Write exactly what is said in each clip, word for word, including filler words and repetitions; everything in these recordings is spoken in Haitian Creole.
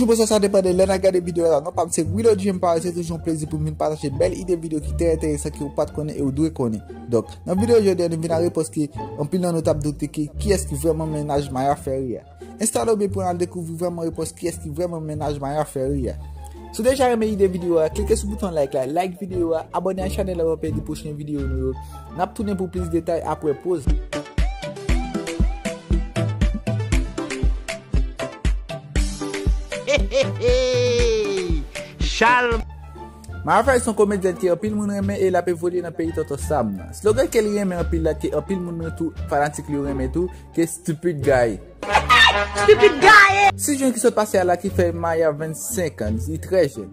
Bon, sa, sa depann de lè n ap gade videyo la. Non pa m se Wilodji M Parèy, se toujou yon plezi pou m vin pataje bèl ide videyo ki trè enteresan ke ou pa t konnen e ou dwe konnen. Donk, nan videyo jodi a, nou vin a repons ke anpil nan nou t ap doute ke kiyès ki vrèman mennaj Maya Ferry a. Enstale w byen pou n al dekouvri vrèman repons kiyès ki vrèman mennaj Maya Ferry a. Si w deja renmen ide videyo a, klike sou bouton like la, like videyo a, abòne ak chanèl la pou w pa pèdi pwochen videyo nou yo. N ap tounen pou plis detay apre poz. Hey, hey, hey! Charles. Maya Ferry se yon komedyèn ke anpil moun renmen e l ap evolye nan peyi Tonton Sam nan. Slogan ke li renmen anpil la, ke anpil moun tou fanatik li yo renmen tou, ke Stupid Guy. Stupid Guy! Sis jen ki sot pase a la ki fè Maya vennsenk an, li trè jèn.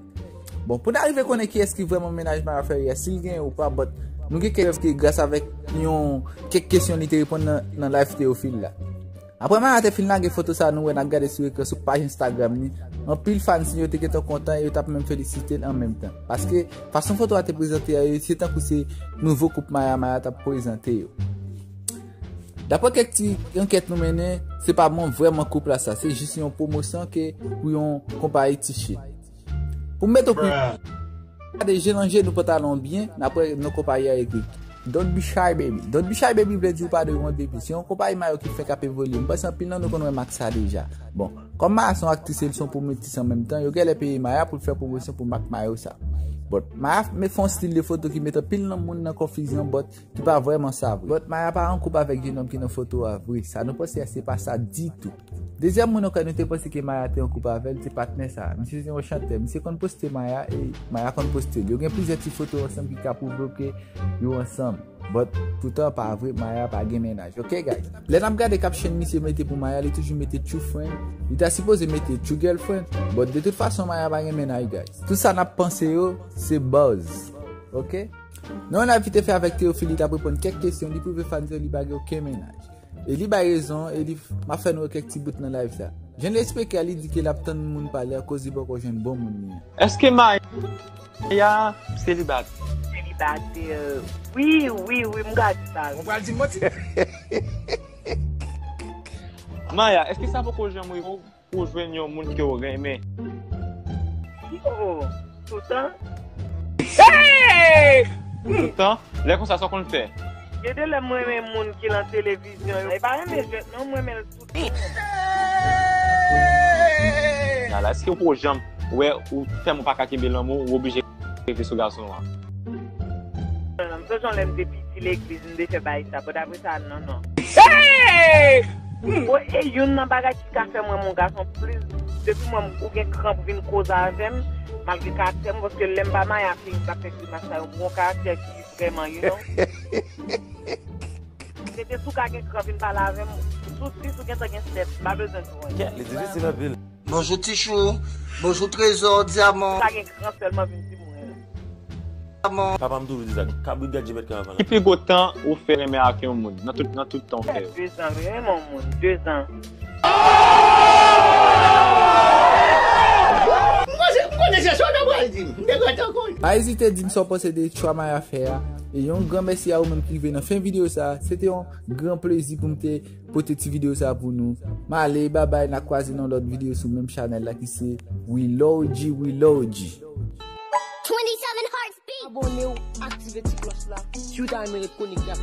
Bon, pou n arive konnen kiyès ki vrèman mennaj Maya Ferry a, si l genyen ou pa, but nou gen kèk prèv ke gras avèk yon kèk kesyon li te reponn nan, nan live Théophile la. Apre Maya te fin lage foto sa nou wè n ap gade sou ekran sou paj Instagram li, anpil fans li yo te gentan kontan e yo t ap menm felisite l an menm tan. Paske fason foto a te prezante a, se tankou se nouvo koup Maya, Maya t ap prezante yo. Daprè kèk ti ankèt nou mennen, se pa bon vrèman koup la sa, se jis yon pwomosyon ke pou yon konpayi ti shit. Pou m mete w pi, gade je nan je nou pantalon byen, n ap wè non konpayi a ekri Don't be shy baby. Don't be shy baby vle di ou pa dwe wont baby. Se yon konpayi mayo ki fenk ap evolye. M panse anpil nan nou konn wè mak sa deja. Bon, kòm Maya se yon aktris e l se yon pwometis an menm tan, yo genlè peye Maya pou l fè pwomosyon pou mak mayo sa. But Maya me fè yon stil de foto ki met anpil nan moun nan konfizyon, but ki pa vrèman sa vre. But Maya pa an koup avèk jenòm ki nan foto a vre. Sa nou panse a se pa sa ditou. Dezyèm moun ankò nou te panse ke Maya te an koup avè l, se patnè sa. Misye se yon chantè. Misye konn poste Maya e Maya konn poste l. Yo gen plizyè ti foto ansanm ki ka pwouve w ke yo ansanm. But poutan pa vre, Maya pa gen mennaj. Ok, guys? Lè n ap gade caption misye mete pou Maya, li toujou mete true friend. Li ta sipoze mete true girlfriend. But de tout fason, Maya pa gen mennaj, guys. Tout sa n ap panse yo, se buzz. Ok? Nan yon live li te fè avèk Théophile, li t ap reponn kèk kesyon, li pwouve fans yo li pa gen okenn mennaj. E li bay rezon, e li, m ap fè nou wè kèk ti bout nan live sa. Jan li eksplike a, li di ke l ap tann moun pale akoz li poko jwenn bon moun li an. Èske Maya selibatè? Selibatè, wi, wi, wi, m ka di sa, wi. Ou pral di m manti? Maya, èske sa poko janm rive w pou w jwenn yon moun ke w renmen? Oh, toutan. Hey! Toutan? Lè konsa, sa w konn fè? Gen de lè m renmen moun ki nan televizyon yo. E pa renmen jwèt, non, m renmen l toutan. Ala, èske w poko janm wè ou tèlman w pa ka kenbe lanmou, ou oblije rete sou gason an? M sonje yon lè m te piti legliz, m te fè bagay sa, but apre sa, non, non. Hey! Bon, e youn nan bagay ki ka fè m renmen yon gason plis, depi mwen ou gen kran pou vin koze avè m, malgre karaktè m, paske lè m pa maye ak li, m pa fè grimas sa yo, m gon karaktè ki vrèman, you know. Se te si w ka gen kran vin pale avè m, si w gentan gen sèks, m pa bezwen di w anyen. Kèt, li difisil anpil. Bonjou Tichou, bonjou Trezò, Dyaman. Ou ka gen kran sèlman vin di m w renmen m. Papa m toujou di sa, kabrit gad je mèt karavan. Ki pi gwo tan ou fè renmen ak yon moun nan tout, nan tout tan ou fè yo? Dezan, wi, renmen yon moun, dezan. M panse, m konnen se sa w ta pral di m. M te gentan konnen. Pa ezite di m sa w panse de chwa Maya fè a. E yon gran mèsi a ou menm ki rive nan fen videyo sa. Se te yon gran plezi pou m te pote ti videyo sa pou nou. M ale, babay, n a kwaze nan lòt videyo sou menm chanèl la ki se Wilodji, Wilodji. Twenty-seven Hearts Beat. Abòne w, aktive ti klòch la, si w ta renmen ret konekte ak